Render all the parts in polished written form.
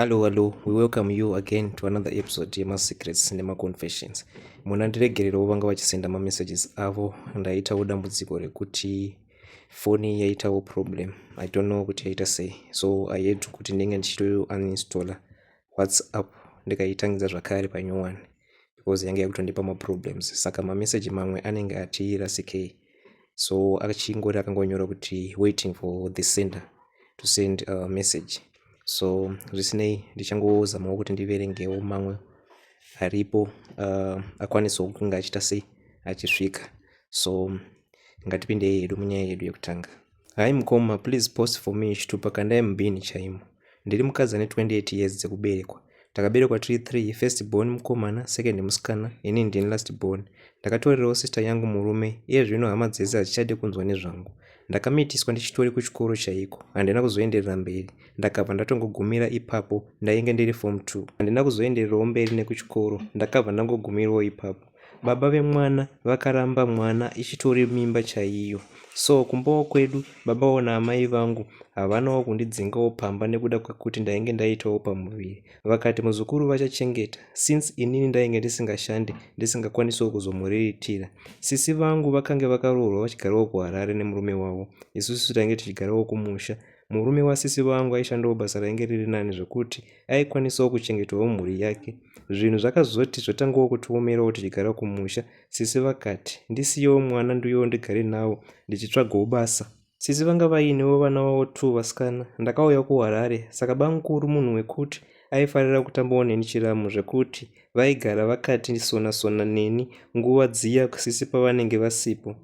Hello, hello, we welcome you again to another episode yemaSecrets nemaConfessions. Munandiregererewo vanga vachisenda mamessages avo. Ndaitawo dambudziko rekuti foni yaitawo problem. I don't know kuti yaita sei, so I had kuti ndinge ndichito uninstalla WhatsApp, ndikaitangidza zvakare panyowani because yange yakutondipa maproblems. Saka mameseji mamwe anenge atirasikei, so achingori akangonyora kuti "waiting for the sender to send a message". So zvisinei, ndichangozamawo kuti ndiverengewo mamwe aripo akwanisawo kunge achiita sei, achisvika. So ngatipindei hedu munyaya yedu yekutanga. "Hi mukoma, please post for me. Chitupa kandai mubhini chaimo. Ndiri mukadzi ane 28 years dzekuberekwa. Takaberekwa tiri 3, first born mukomana, second musikana, ini ndini last born. Ndakatorerawo sister yangu murume. Iye zvino hama dzese hadzichadi kunzwa nezvangu. Ndakamitiswa ndichitori kuchikoro chaiko. Handina kuzoenderera mberi, ndakabva ndatongogumira ipapo. Ndainge ndiri form 2. Handina kuzoendererawo mberi nekuchikoro, ndakabva ndangogumirawo ipapo. Baba vemwana vakaramba mwana ichitori mimba chaiyo. So kumbawo kwedu babawo naamai vangu havanawo kundidzingawo pamba nekuda kwekuti ndainge ndaitawo pamuviri. Vakati muzukuru vachachengeta, since inini ndainge ndisingashandi, ndisingakwanisawo kuzomuriritira. Sisi vangu vakange vakaroorwa, vachigarawo kuHarare nemurume wavo. Isusu tainge tichigarawo kumusha. Murume wasisi vangu aishandawo basa rainge riri nani zvekuti aikwanisawo kuchengetawo mhuri yake. Zvinhu zvakazoti zvotangawo kutiomerawo tichigara kumusha, sisi vakati ndisiyewo mwana, ndiuyewo ndigare navo ndichitsvagawo basa. Sisi vanga vainewo vana vavo 2 vasikana. Ndakauya kuHarare. Saka bamukuru munhu wekuti aifarira kutambawo neni chiramu, zvekuti vaigara vakati sona sona neni nguva dziya sisi pavanenge vasipo.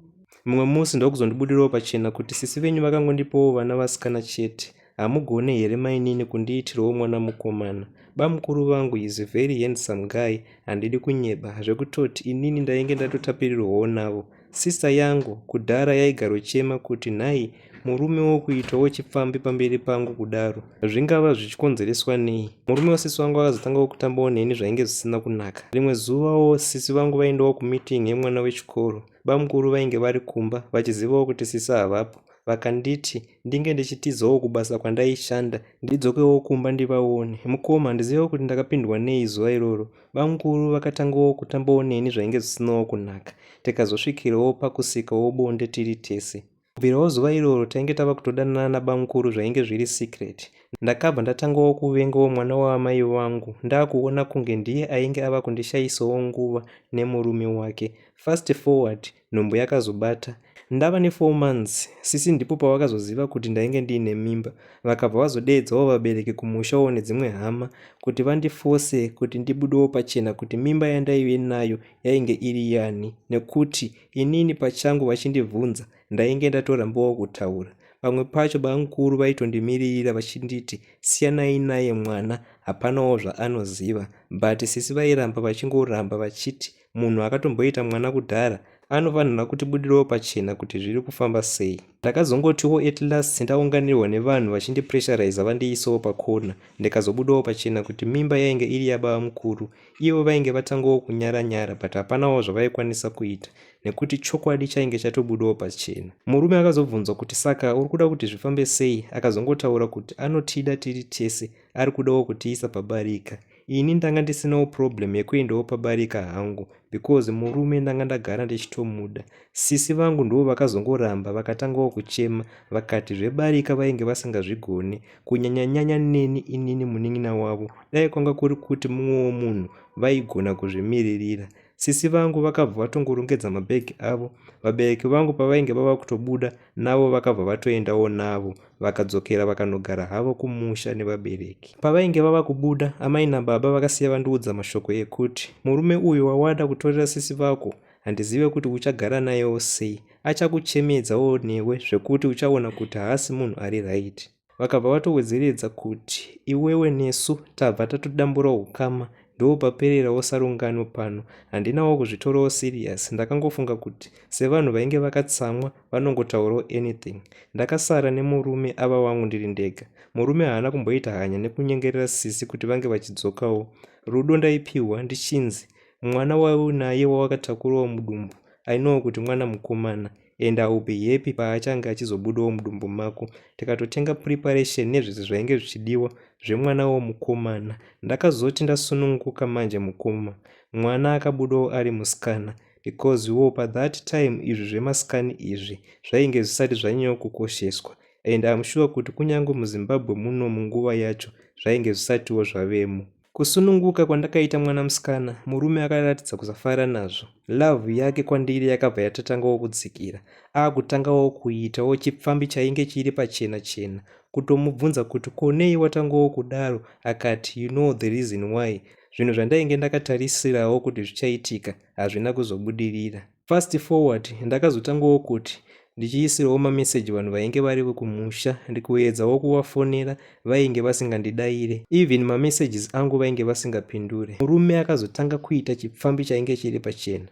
Mumwe musi ndokuzondibudirawo pachena kuti, 'Sisi venyu vakangondipawo vana vasikana chete. Hamugone here mainini kundiitirawo mwana mukomana?' Bamukuru vangu is very handsome guy, handidi kunyeba, zvekutoti inini ndainge ndatotapirirwawo navo. Sister yangu kudhara yaigarochema kuti, 'Nhai, murume wokuitawo chipfambi pamberi pangu kudaro, zvingava zvichikonzereswa nei?' Murume wasisi vangu akazotangawo kutambawo neni zvainge zvisina kunaka. Rimwe zuvawo sisi vangu vaendawo kumeeting yemwana wechikoro. Bamukuru vainge vari kumba, vachizivawo kuti sisi havapo. Vakanditi ndinge ndichitizawo kubasa kwandaishanda, ndidzokewo kumba ndivaone. Mukoma, handizivawo kuti ndakapindwa nei zuva iroro. Bamukuru vakatangawo kutambawo neni zvainge zvisinawo kunaka, tikazosvikirawo pakusikawo bonde tiri tese. Kubvirawo zuva iroro tainge tava kutodanana nabamukuru zvainge zviri secret. Ndakabva ndatangawo kuvengawo mwana waamai vangu, ndaakuona kunge ndiye ainge ava kundishayisawo nguva nemurume wake. Fast forward, nhumbu yakazobata ndava ne4 months. Sisi ndipo pavakazoziva kuti ndainge ndiine mimba. Vakabva vazodeedzawo vabereki kumushawo nedzimwe hama kuti vandifose kuti ndibudewo pachena kuti mimba yandaive nayo yainge iri yani, nekuti inini pachangu vachindibvunza ndainge ndatorambawo kutaura. Pamwe pacho bamukuru vaitondimiririra vachinditi, 'Siyanai naye mwana, hapanawo zvaanoziva,' but sisi vairamba vachingoramba vachiti munhu akatomboita mwana kudhara anofanira kutibudirawo pachena kuti zviri kufamba sei. Ndakazongotiwo at last ndaunganirwa nevanhu vachindipressuriza, vandiisawo pakona, ndikazobudawo pachena kuti mimba yainge iri yababa mukuru. Ivo vainge vatangawo kunyara-nyara, but hapanawo zvavaikwanisa kuita nekuti chokwadi chainge chatobudawo pachena. Murume akazobvunzwa kuti, 'Saka uri kuda kuti zvifambe sei?' Akazongotaura kuti anotida tiri tese, ari kudawo kutiisa pabarika. Ini ndanga ndisinawo problem yekuendawo pabarika hangu because murume ndanga ndagara ndichitomuda. Sisi vangu ndo vakazongoramba, vakatangawo kuchema, vakati zvebarika vainge vasingazvigoni, kunyanyanyanya neni inini munin'ina wavo. Dai kwanga kuri kuti mumwewo munhu, vaigona kuzvimiririra. Sisi vangu vakabva vatongorongedza mabhegi avo. Vabereki vangu pavainge vava kutobuda navo, vakabva vatoendawo navo, vakadzokera vakanogara havo kumusha nevabereki. Pavainge vava kubuda, amai nababa vakasiya vandiudza mashoko ekuti, 'Murume uyu wawada kutorera sisi vako, handizive kuti uchagara nayewo sei. Achakuchemedzawo newe zvekuti uchaona kuti haasi munhu ari right.' Vakabva vatowedzeredza kuti, 'Iwewe nesu tabva tatodambura ukama, ndopapererawo sarungano pano.' Handinawo kuzvitorawo serious. Ndakangofunga kuti sevanhu vainge vakatsamwa vanongotaurawo anything. Ndakasara nemurume ava wangu ndiri ndega. Murume haana kumboita hanya nekunyengerera sisi kuti vange vachidzokawo. Rudo ndaipiwa ndichinzi, 'Mwana waunaye wawakatakurawo mudumbu, ainowo kuti mwana mukomana.' And I will be happy paachange achizobudawo mudumbu mako. Tikatotenga preparation nezvese zvainge zvichidiwa zvemwana womukomana. Ndakazoti ndasununguka manje mukoma, mwana akabudawo ari musikana, because wo pathat time izvi zvemasikani izvi zvainge zvisati zvanyanya kukosheswa, and I'm sure kuti kunyange muZimbabwe muno munguva yacho zvainge zvisatiwo zvavemo. Kusununguka kwandakaita mwana musikana, murume akaratidza kusafara nazvo. Love yake kwandiri yakabva yatotangawo kudzikira, akutangawo kuitawo chipfambi chainge chiri pachena chena. Kutomubvunza kuti ko nei watangawo kudaro, akati, "You know the reason why." Zvinhu zvandainge ndakatarisirawo kuti zvichaitika hazvina kuzobudirira. Fast forward, ndakazotangawo kuti ndichiisirawo mameseji vanhu vainge vari kumusha, ndikuedzawo kuvafonera, vainge vasingandidayire. Even mamessages angu vainge vasingapindure. Murume akazotanga kuita chipfambi chainge chiri pachena.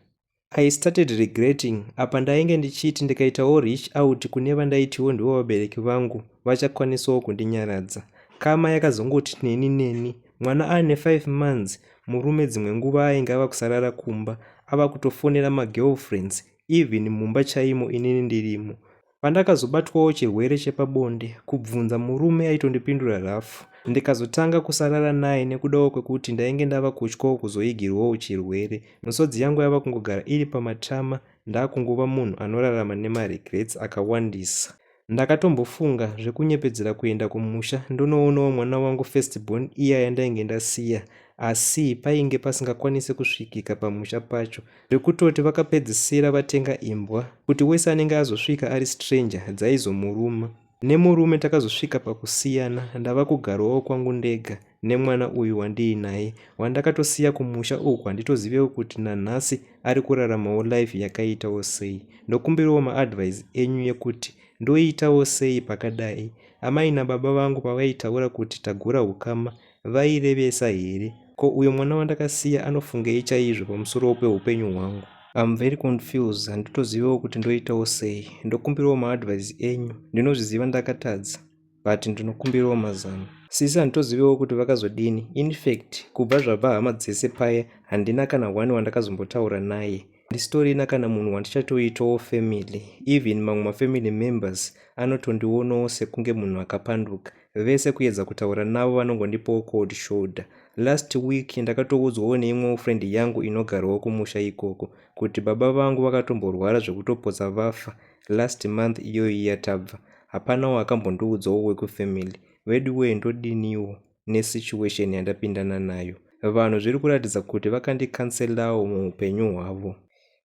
I started regretting. Apa ndainge ndichiti ndikaitawo reach out kune vandaitiwo ndivo vabereki vangu, vachakwanisawo kundinyaradza. Kama yakazongoti neni neni. Mwana aine 5 months, murume dzimwe nguva ainge ava kusarara kumba, ava kutofonera magirlfriends even mumba chaimo inini ndirimo. Pandakazobatwawo chirwere chepabonde, kubvunza murume aitondipindura rafu. Ndikazotanga kusarara naye nekudawo kwekuti ndainge ndava kutyawo kuzoigirwawo chirwere. Misodzi yangu yava kungogara iri pamatama, ndakungova munhu anorarama nemaregrets akawandisa. Ndakatombofunga zvekunyepedzera kuenda kumusha ndonoonawo mwana wangu first born iya yandainge ndasiya, asi painge pasingakwanisi kusvikika pamusha pacho, zvekutoti vakapedzisira vatenga imbwa kuti wese anenge azosvika ari stranger dzaizomuruma. Nemurume takazosvika pakusiyana, ndava kugarawo kwangu ndega nemwana uyu wandiinaye, wandakatosiya kumusha uku. Handitozivewo kuti nanhasi ari kuraramawo life yakaitawo sei. Ndokumbirawo maadvice enyu yekuti ndoitawo sei pakadai. Amai nababa vangu pavaitaura kuti tagura ukama, vairevesa here? Ko uyo mwana wandakasiya anofungei chaizvo pamusoro peupenyu hwangu? I'm very confused, handitozivewo kuti ndoitawo sei. Ndokumbirawo maadvice enyu. Ndinozviziva ndakatadza, but ndinokumbirawo mazano. Sisi, handitozivewo kuti vakazodini. In fact, kubva zvabva hama dzese paya, handina kana one wandakazombotaura naye. Handisitorina kana munhu wandichatoitawo family. Even mamwe mafamily members anotondionawo sekunge munhu akapanduka. Vese kuedza kutaura navo vanongondipawo cold shoulder. Last week ndakatoudzwawo neimwewo friend yangu inogarawo kumusha ikoko kuti baba vangu vakatomborwara zvekutopotsa vafa last month iyoyi yatabva. Hapanawo akambondiudzawo wekufamily vedu wee. Ndodiniwo nesituation yandapindana nayo? Vanhu zviri kuratidza kuti vakandicancelawo muupenyu hwavo.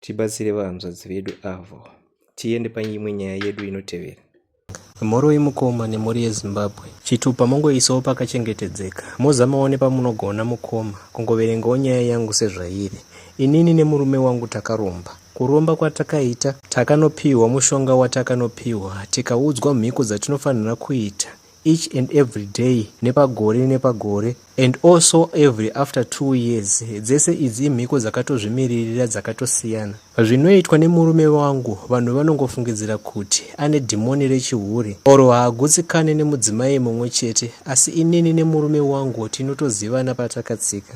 Tibatsire vahanzvadzi vedu avo. Tiende paimwe nyaya yedu inotevera. Mhoroi mukoma nemhuri yeZimbabwe. Chitupa mongoisawo pakachengetedzeka, mozamawo nepamunogona mukoma kungoverengawo nyaya yangu sezvairi. Inini nemurume wangu takaromba. Kuromba kwatakaita, takanopiwa mushonga watakanopiwa, tikaudzwa mhiko dzatinofanira kuita each and every day, nepagore nepagore, and also every after 2 years. Dzese idzi imhiko dzakatozvimiririra, dzakatosiyana. Zvinoitwa nemurume wangu, vanhu vanongofungidzira kuti ane dhimoni rechihure oro haagutsikane nemudzimai mumwe chete, asi inini nemurume wangu tinotozivana patakatsika.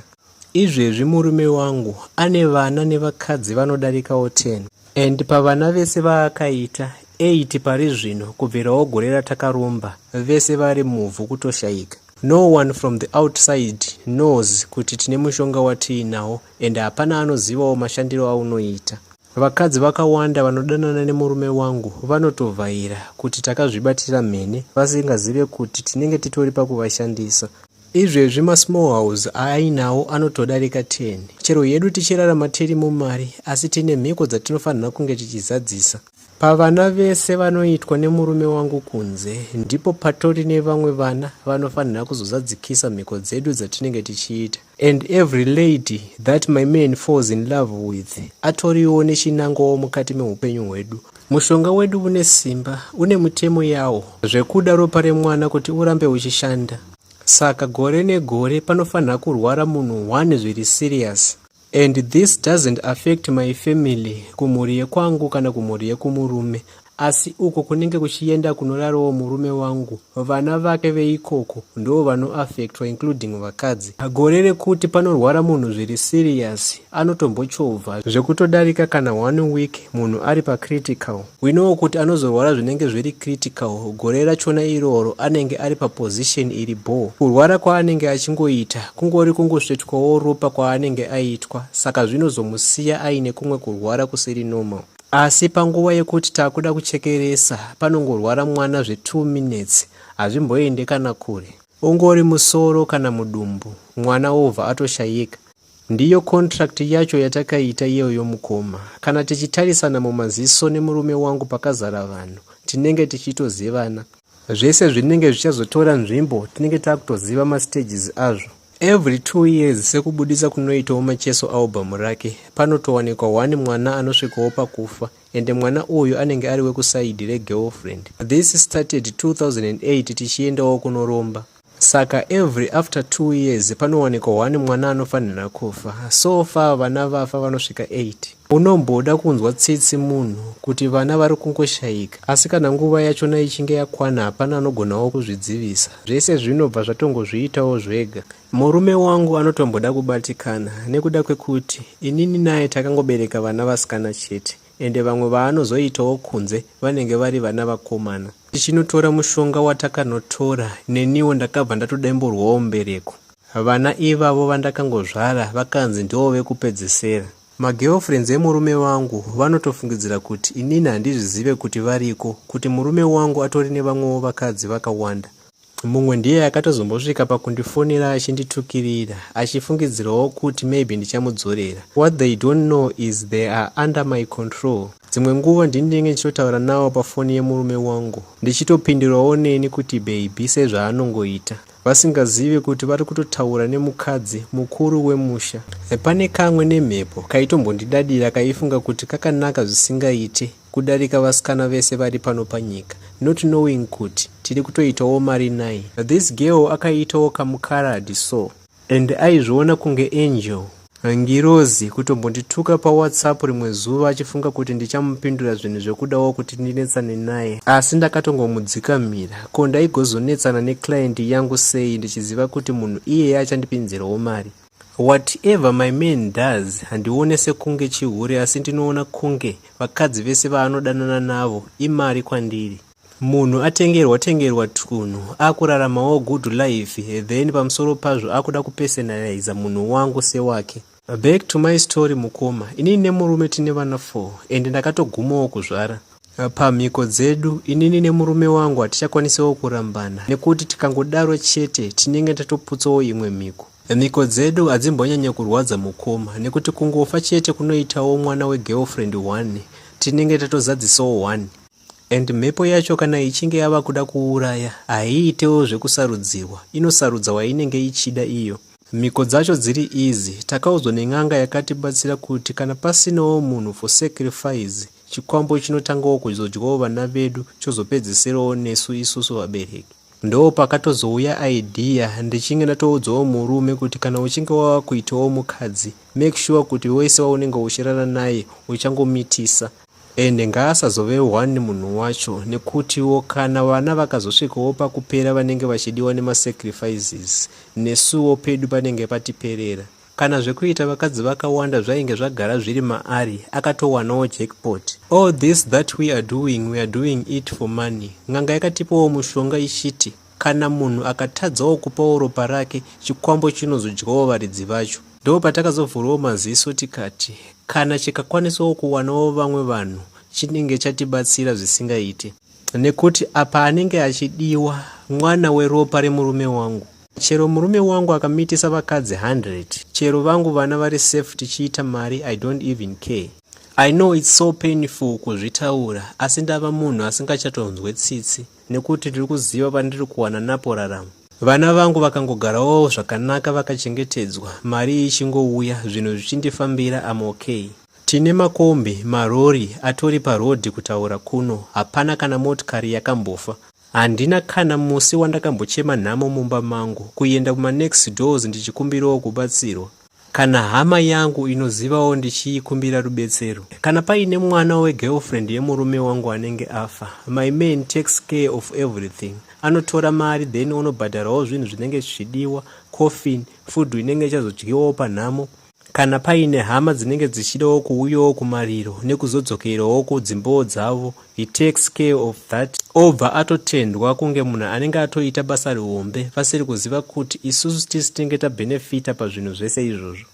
Izvezvi murume wangu ane vana nevakadzi vanodarikawo 10, and pavana vese vaakaita, 8 pari zvino, kubvirawo gore ratakaromba, vese vari muvhu kutoshayika. No one from the outside knows kuti tine mushonga watiinawo, and hapana anozivawo mashandiro aunoita. Vakadzi vakawanda vanodanana nemurume wangu vanotovhaira kuti takazvibatira mhene, vasingazive kuti tinenge titori pakuvashandisa. Izvezvi masmall house aainawo anotodarika 10. Chero yedu tichirarama tiri mumari, asi tine mhiko dzatinofanira kunge tichizadzisa. Pavana vese vanoitwa nemurume wangu kunze, ndipo patori nevamwe vana vanofanira kuzozadzikisa mhiko dzedu dzatinenge tichiita. And every lady that my man falls in love with atoriwo nechinangwawo mukati meupenyu hwedu. Mushonga wedu une simba, une mutemo yawo, zvekuda ropa remwana kuti urambe uchishanda. Saka gore negore panofanira kurwara munhu one zviri serious, and this doesn't affect my family, kumhuri yekwangu kana kumhuri yekumurume. Asi uko kunenge kuchienda kunorarawo murume wangu, vana vake veikoko ndo vanoaffectwa, including vakadzi. Gore rekuti panorwara munhu zviri serious, anotombochovha zvekutodarika kana one week munhu ari pacritical. We know kuti anozorwara zvinenge zviri critical gore rachona iroro anenge ari paposition iri bho. Kurwara kwaanenge achingoita kungori kungosvetwawo ropa kwaanenge aitwa, saka zvinozomusiya aine kumwe kurwara kusiri normal. Asi panguva yekuti takuda kuchekeresa, panongorwara mwana zve2 minutes, hazvimboende kana kure. Ungori musoro kana mudumbu, mwana wobva atoshayika. Ndiyo contract yacho yatakaita iyoyo, mukoma. Kana tichitarisana mumaziso nemurume wangu pakazara vanhu, tinenge tichitozivana zvese zvinenge zvichazotora nzvimbo. Tinenge taakutoziva mastages azvo. Every 2 years, sekubudisa kunoitawo Macheso album rake, panotowanikwa one mwana anosvikawo pakufa, ende mwana uyu anenge ari wekuside regirlfriend. This started 2008 tichiendawo kunoromba. Saka every after 2 years panowanikwa one mwana anofanira kufa. So far vana vafa vanosvika 8. Unomboda kunzwa tsitsi munhu kuti vana vari kungoshayika, asi kana nguva yachona ichinge yakwana, hapana anogonawo kuzvidzivisa. Zvese zvinobva zvatongozviitawo zvega. Murume wangu anotomboda kubatikana nekuda kwekuti inini naye takangobereka vana vasikana chete, ende vamwe vaanozoitawo kunze vanenge vari vana vakomana. Tichinotora mushonga watakanotora, neniwo ndakabva ndatodemburwawo mbereko. Vana ivavo vandakangozvara vakanzi ndivo vekupedzesera. Magirlfriends emurume vangu vanotofungidzira kuti inini handizvizive kuti variko, kuti murume wangu atori nevamwewo vakadzi vakawanda. Mumwe ndiye akatozombosvika pakundifonera achinditukirira, achifungidzirawo kuti maybe ndichamudzorera. What they don't know is they are under my control. Dzimwe nguva ndini ndinenge ndichitotaura navo pafoni yemurume wangu, ndichitopindurawo neni kuti baby, sezvaanongoita, vasingazivi kuti vari kutotaura nemukadzi mukuru wemusha. Pane kamwe nemhepo kaitombondidadira, kaifunga kuti kakanaka zvisingaite kudarika vasikana vese vari pano panyika, not knowing kuti tiri kutoitawo mari nai. This girl akaitawo kamukaradi so, and aizviona kunge angel, ngirozi. Kutombondituka paWhatsApp rimwe zuva achifunga kuti ndichamupindura zvinhu zvekudawo kuti ndinetsane naye, asi ndakatongomudzikamira. Ko ndaigozonetsana neclient yangu sei ndichiziva kuti munhu iyeye achandipinzirawo mari? Whatever my man does, handione sekunge chihure, asi ndinoona kunge vakadzi vese vaanodanana navo imari kwandiri. Munhu atengerwa tengerwa tunhu, akuraramawo good life, then pamusoro pazvo akuda kupersonaliza munhu wangu sewake. Back to my story, mukoma. Inini nemurume tine vana 4, and ndakatogumawo kuzvara. Pamhiko dzedu, inini nemurume wangu hatichakwanisawo kurambana, nekuti tikangodaro chete tinenge tatoputsawo imwe mhiko. Mhiko dzedu hadzimbonyanya kurwadza, mukoma, nekuti kungofa chete kunoitawo mwana wegirlfriend 1, tinenge tatozadzisawo 1. And mhepo yacho kana ichinge yava kuda kuuraya, haiitewo zvekusarudzirwa, inosarudza wainenge ichida iyo. Mhiko dzacho dziri easy. Takaudzwa nen'anga yakatibatsira kuti kana pasinawo munhu for sacrifice, chikwambo chinotangawo kuzodyawo vana vedu, chozopedzisirawo nesu isusu vabereki. Ndo pakatozouya idea ndichinge ndatoudzawo murume kuti kana uchinge wava kuitawo mukadzi, make sure kuti wese waunenge uchirara naye uchangomitisa, ende ngaasazove one munhu wacho, nekutiwo kana vana vakazosvikawo pakupera vanenge vachidiwa nemasacrifices, nesuwo pedu panenge patiperera. Kana zvekuita vakadzi vakawanda zvainge zvagara zviri maari, akatowanawo jackpot. All this that we are doing, we are doing it for money. N'anga yakatipawo mushonga ichiti kana munhu akatadzawo kupawo ropa rake, chikwambo chinozodyawo varidzi vacho. Ndo patakazovhurawo maziso tikati kana chikakwanisawo kuwanawo vamwe vanhu, chinenge chatibatsira zvisingaite, nekuti apa anenge achidiwa mwana weropa remurume wangu. Chero murume wangu akamitisa vakadzi 100, chero vangu vana vari safe tichiita mari, I don't even care. I know it's so painful kuzvitaura, asi ndava munhu asingachatonzwe tsitsi, nekuti ndiri kuziva pandiri kuwana napo raramo. Vana vangu vakangogarawo zvakanaka, vakachengetedzwa, mari ichingouya, zvinhu zvichindifambira, am okay. Tine makombi, marori atori parodhi. Kutaura kuno hapana kana motikari yakambofa. Handina kana musi wandakambochema nhamo mumba mangu, kuenda kumanext doors ndichikumbirawo kubatsirwa. Kana hama yangu inozivawo ndichiikumbira rubetsero. Kana paine mwana wegirlfriend yemurume wangu anenge afa, my man takes care of everything. Anotora mari then onobhadharawo zvinhu zvinenge zvichidiwa, coffin, food inenge ichazodyiwawo panhamo. Kana paine hama dzinenge dzichidawo kuuyawo kumariro nekuzodzokerawo kudzimbawo dzavo, he takes care of that. Obva atotendwa kunge munhu anenge atoita basa rihombe, vasiri kuziva kuti isusu tisu tinenge tabhenefita pazvinhu zvese izvozvo.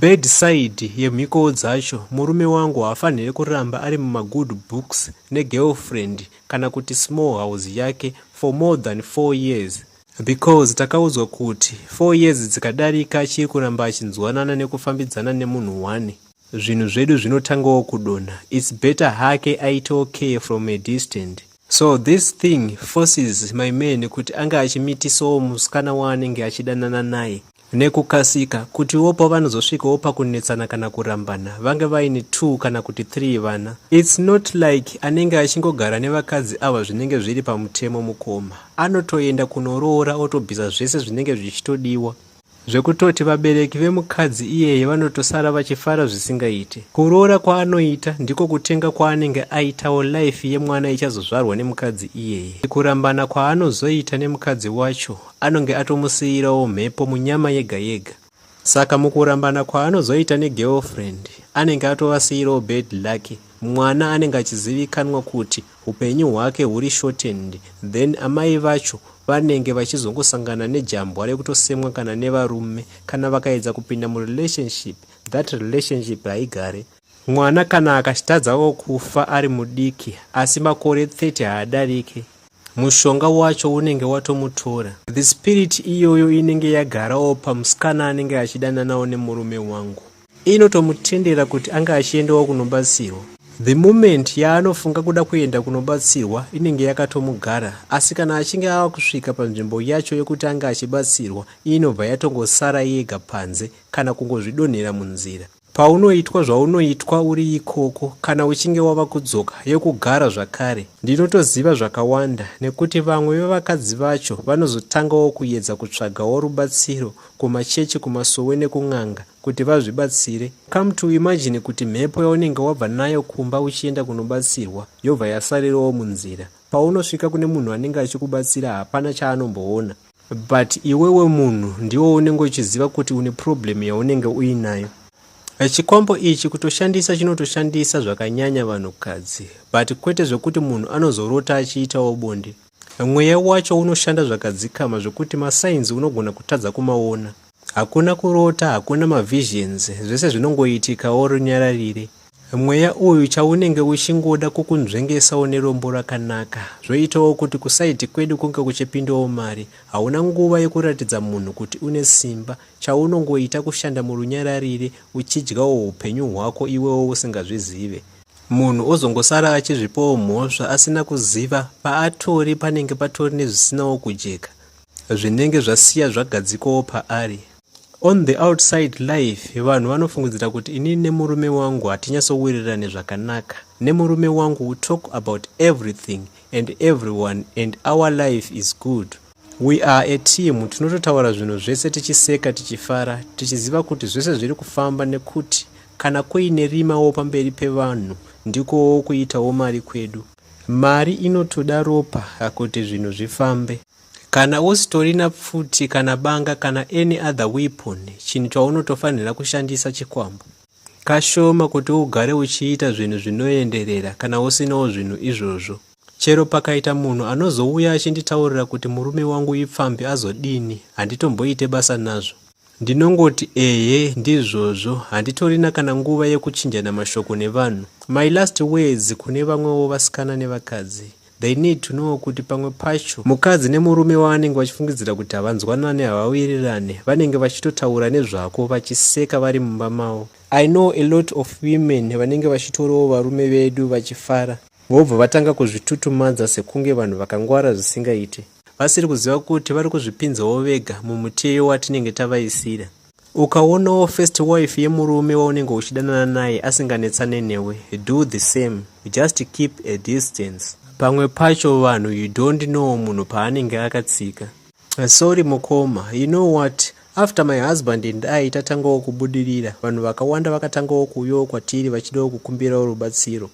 Bad side yemhikowo dzacho, murume wangu haafaniri kuramba ari mumagood books negirlfriend kana kuti small house yake for more than 4 years, because takaudzwa kuti 4 years dzikadarika achiri kuramba achinzwanana nekufambidzana nemunhu one, zvinhu zvedu zvinotangawo kudonha. It's better hake aitewo care from a distant. So this thing forces my man kuti ange achimitisawo musikana waanenge achidanana naye nekukasika, kutiwo pavanozosvikawo pakunetsana kana kurambana vange vaine 2 kana kuti 3 vana. It's not like anenge achingogara nevakadzi ava zvinenge zviri pamutemo. Mukoma anotoenda kunoroora, otobvisa zvese zvinenge zvichitodiwa, zvekutoti vabereki vemukadzi iyeye vanotosara vachifara zvisingaite. Kuroora kwaanoita ndiko kutenga kwaanenge aitawo life yemwana ichazozvarwa nemukadzi iyeye. Kurambana kwaanozoita nemukadzi wacho, anonge atomusiyirawo mhepo munyama yega yega. Saka mukurambana kwaanozoita negirlfriend, anenge atovasiyirawo bad luck. Mwana anenge achizivikanwa kuti upenyu hwake huri shortened. Then amai vacho vanenge vachizongosangana nejambwa rekutosemwa kana nevarume. Kana vakaedza kupinda murelationship, that relationship haigare. Mwana kana akachitadzawo kufa ari mudiki, asi makore 30 haadarike, mushonga wacho unenge watomutora. The spirit iyoyo inenge yagarawo pamusikana anenge achidananawo nemurume wangu inotomutendera kuti ange achiendawo kunobatsirwa. The moment yaanofunga kuda kuenda kunobatsirwa, inenge yakatomugara. Asi kana achinge ava kusvika panzvimbo yacho yekuti ange achibatsirwa, inobva yatongosara yega panze kana kungozvidonhera munzira. Paunoitwa zvaunoitwa uri ikoko, kana uchinge wava kudzoka, yokugara zvakare. Ndinotoziva zvakawanda nekuti vamwe vevakadzi vacho vanozotangawo kuedza kutsvagawo rubatsiro kumachechi, kumasowe nekun'anga kuti vazvibatsire. Come to imagine kuti mhepo yaunenge wabva nayo kumba uchienda kunobatsirwa yobva yasarirawo munzira. Paunosvika kune munhu anenge achikubatsira, hapana chaanomboona, but iwewe munhu ndiwo unenge uchiziva kuti une problem yaunenge uinayo. Chikwambo ichi kutoshandisa chinotoshandisa zvakanyanya vanhukadzi, but kwete zvekuti munhu anozorota achiitawo bonde. Mweya wacho unoshanda zvakadzikama zvekuti masigns unogona kutadza kumaona. Hakuna kurota, hakuna mavisions, zvese zvinongoitikawo runyararire. Mweya uyu chaunenge uchingoda kukunzvengesawo nerombo rakanaka, zvoitawo kuti kuside kwedu kunge kuchipindawo mari. Hauna nguva yekuratidza munhu kuti une simba. Chaunongoita kushanda murunyararire, uchidyawo upenyu hwako iwewo usingazvizive. Munhu ozongosara achizvipawo mhosva asina kuziva paatori panenge patori nezvisinawo kujeka zvinenge zvasiya zvagadzikwawo paari. On the outside life, vanhu vanofungidzira kuti inini nemurume wangu hatinyatsowirirane zvakanaka. Nemurume wangu we talk about everything and everyone and our life is good. We are a team. Tinototaura zvinhu zvese tichiseka, tichifara, tichiziva kuti zvese zviri kufamba, nekuti kana kuine rimawo pamberi pevanhu, ndikowo kuitawo mari kwedu. Mari inotoda ropa kuti zvinhu zvifambe. Kana usitorina pfuti kana banga kana any other weapon, chinhu chaunotofanira kushandisa chikwambo. Kashoma kuti ugare uchiita zvinhu zvinoenderera kana usinawo zvinhu izvozvo. Chero pakaita munhu anozouya achinditaurira kuti murume wangu ipfambi azodini, handitomboite basa nazvo. Ndinongoti ehe, ndizvozvo. Handitorina kana nguva yekuchinjana mashoko nevanhu. My last words kune vamwewo vasikana nevakadzi: they need to know kuti pamwe pacho mukadzi nemurume waanenge vachifungidzira kuti havanzwanani, havawirirane, vanenge vachitotaura nezvako vachiseka vari mumba mavo. I know a lot of women vanenge vachitorawo varume vedu vachifara, vobva vatanga kuzvitutumadza sekunge vanhu vakangwara zvisingaite, vasiri kuziva kuti vari kuzvipinzawo vega mumuteyo watinenge tavaisira. Ukaonawo first wife yemurume waunenge uchidanana naye asinganetsane newe, do the same, just keep a distance. Pamwe pacho vanhu, you don't know munhu paanenge akatsika. Sorry mukoma. You know what? After my husband and I tatangawo kubudirira, vanhu vakawanda vakatangawo kuuyawo kwatiri vachidawo kukumbirawo rubatsiro.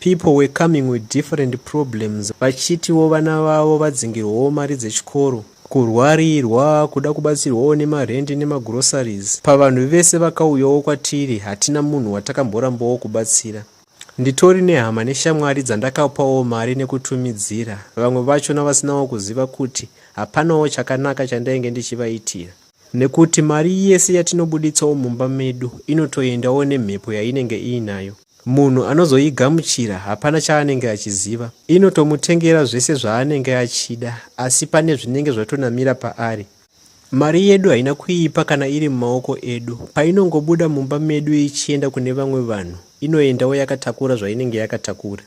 People were coming with different problems vachitiwo vana vavo vadzingirwawo mari dzechikoro, kurwarirwa, kuda kubatsirwawo nemarendi nemagroceries. Pavanhu vese vakauyawo kwatiri hatina munhu watakamborambawo kubatsira. Nditori nehama neshamwari dzandakapawo mari nekutumidzira, vamwe vachona vasinawo kuziva kuti hapanawo chakanaka chandainge ndichivaitira. Nekuti mari yese yatinobuditsawo mumba medu inotoendawo nemhepo yainenge iinayo. Munhu anozoigamuchira hapana chaanenge achiziva. Inotomutengera zvese zvaanenge achida asi pane zvinenge zvatonamira paari. Mari yedu haina kuipa kana iri mumaoko edu. Painongobuda mumba medu ichienda kune vamwe vanhu, inoendawo yakatakura zvainenge yakatakura.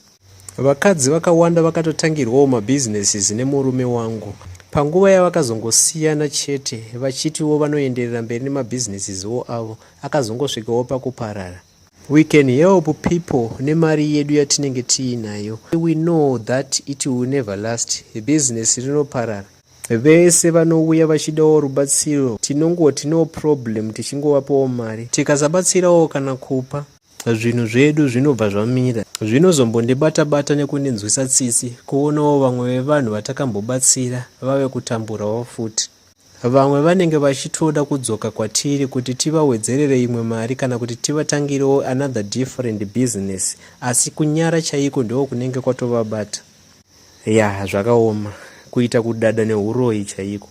Vakadzi vakawanda vakatotangirwawo mabusinesses nemurume wangu panguva yavakazongosiyana chete vachitiwo vanoenderera mberi nemabusinesses wo avo akazongosvikawo pakuparara. We can help people nemari yedu yatinenge tiinayo. We know that it will never last. Business rinoparara. Vese vanouya vachidawo rubatsiro tinongoti no problem tichingovapawo mari. Tikasabatsirawo kana kupa zvinhu zvedu zvinobva zvamira. Zvinozombondibata-bata nekundinzwisa tsitsi kuonawo vamwe vevanhu vatakambobatsira vave kutamburawo futi. Vamwe vanenge vachitoda kudzoka kwatiri kuti tivawedzerere imwe mari kana kuti tivatangirewo another different business asi kunyara chaiko ndiko kunenge kwatovabata. Ya, zvakaoma kuita kudada neuroyi chaiko.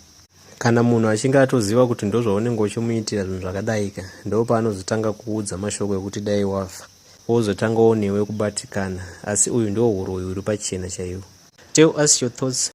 Kana munhu achinge atoziva kuti ndozvaunenge uchimuitira zvinhu zvakadai ka, ndopaanozotanga kuudza mashoko ekuti dai wafa. Wozotangawo newe kubatikana asi uyu ndiwo uroyi huri pachena chaiwo. Tell us your thoughts.